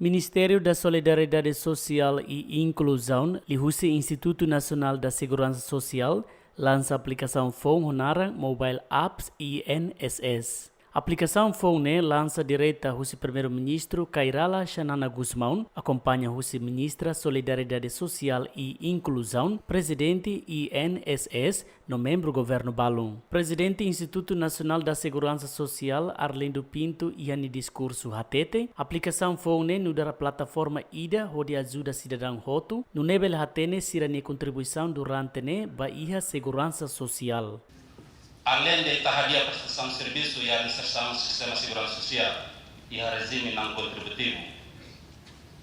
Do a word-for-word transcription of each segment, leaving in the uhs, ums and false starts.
Ministériu da Solidariedade Sosiál i Inkluzaun, liuhusi Institutu Nasionál da Seguransa Sosiál, lansa aplikasaun foun ho naran Mobile Apps I N S S. Aplikasaun foun ne'e lansa direta husi Primeiru-Ministru Kay Rala Xanana Gusmão, akompaña husi Ministra Solidariedade Sosiál i Inkluzaun, Prezidente I N S S, no membru governu balun. Prezidente Institutu Nasionál da Seguransa Sosiál, Arlindo Pinto, iha nia diskursu hatete, aplikasaun foun ne'e nu'udar plataforma ida hodi ajuda sidadaun hotu, nune'e bele hatene sira-nia kontribuisaun durante ne'e ba iha seguransa sosiál. Aleinde ita hadi'a prestasaun servisu iha administrasaun sistema seguransa sosiál iha rejime não contributivo,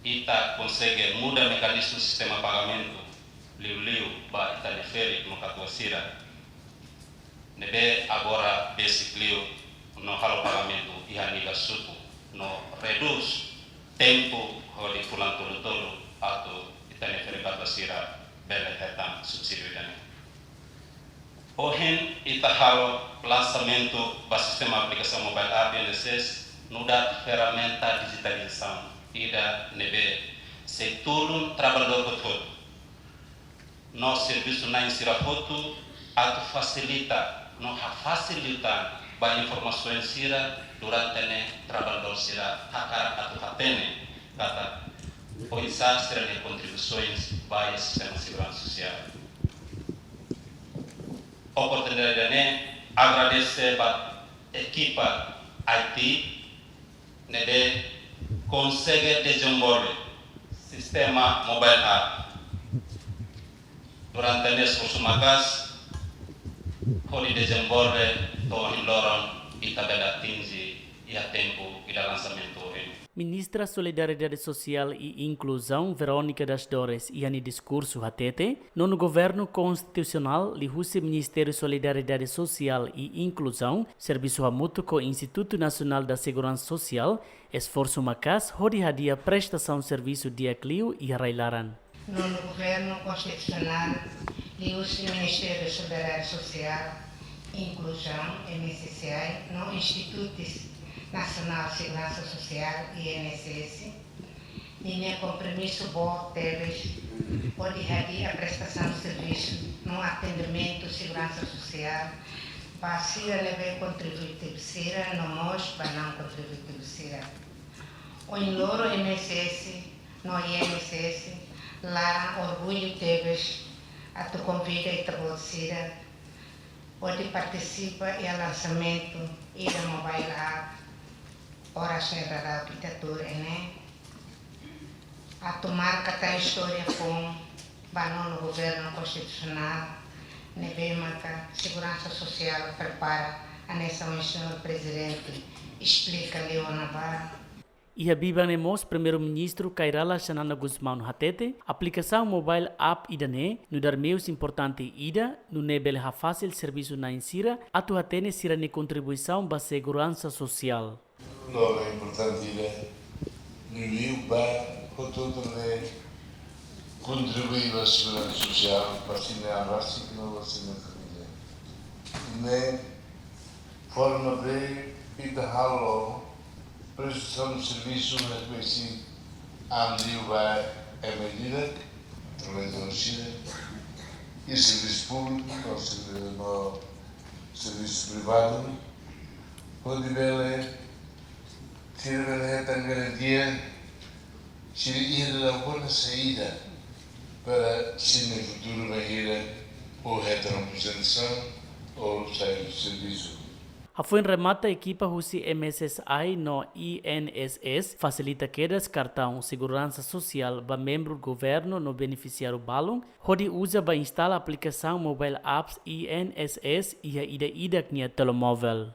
ita konsege muda mekanizmu sistema pagamentu liuliu ba ita-nia ferik no katuas sira ne'ebé agora besik liu no halo pagamentu iha nivel suku, no redús tempu hodi fulan tolu-tolu atu ita-nia ferik katuas sira bele hetan subsídiu ida-ne'e. Ohin ita halo lansamentu ba sistema aplikasaun mobile app I N S S nu'udar ferramenta dijitalizasaun ida ne'ebé sei tulun trabalhadór hotu-hotu no servisu-na'in sira hotu atu fasilita no hafasil liután ba informasaun sira durante ne'e trabalhadór sira hakarak atu hatene katak oinsá sira-nia kontribuisaun ba iha sistema seguransa sosiál. Oportunidade ida-ne'e agradese ba ekipa I T ne'ebé konsege dezenvolve sistema mobile app durante ne'e esforsu maka'as hodi dezenvolve to'o ohin loron ita bele atinje iha tempu ida lansamentu ohin. Ministra Solidariedade Sosiál i Inkluzaun, Verónica das Dores, iha nia diskursu hatete, nonu governu konstitusionál liuhusi Ministériu Solidariedade Sosiál i Inkluzaun, servisu hamutuk ho Institutu Nasionál da Seguransa Sosiál, esforsu maka'as hodi hadi'a prestasaun servisu di'ak liu iha rai-laran. Nonu governu konstitusionál liuhusi Ministériu Solidariedade Sosiál, Inkluzaun, M S S I, no Institutu Nasionál Seguransa Sosiál, I N S S, ninia kompromisu boot tebes hodi hadi'a prestasaun servisu no atendimentu seguransa sosiál ba sira ne'ebé kontributivu sira no mós ba não kontributivu sira. Ohin loron M S S no I N S S laran orgullu tebes atu konvida ita-boot sira hodi partisipa iha lansamentu ida mobile app oras ne'e daudaun ita tuur ne'e atu marka tan istória foun ba nonu governu konstitusionál ne'ebé maka seguransa sosiál prepara hanesan ohin señór Prezidente esplika liu ona ba. Iha biban ne'e mós Primeiru-Ministru Kay Rala Xanana Gusmão hatete, aplikasaun mobile app ida-ne'e nu'udar meius importante ida, nune'e bele hafasil servisu-na'in sira atu hatene sira-nia kontribuisaun ba seguransa sosiál. Loron importante ida, liuliu ba hotu-hotu ne'ebé kontribui ba seguransa sosiál, ba sira-nia an rasik no ba sira-nia família. Ne'e forma ba ita halo prestasaun servisu ne'ebé sei an liu ba ema ida-idak, trabalhadór sira, iha servisu públiku, no servi-, no servisu privadu, hodi bele sira bele hetan garantia sira iha daudaun ona saida para sira-nia futuru bainhira ou hetan aposentasaun ou sai servisu. Hafoin remata, ekipa husi M S S I no I N S S fasilita kedas kartaun seguransa sosiál ba membru governu no benefisiáriu balun, hodi uza ba instala aplikasaun mobile apps I N S S iha ida-idak nia telemóvel.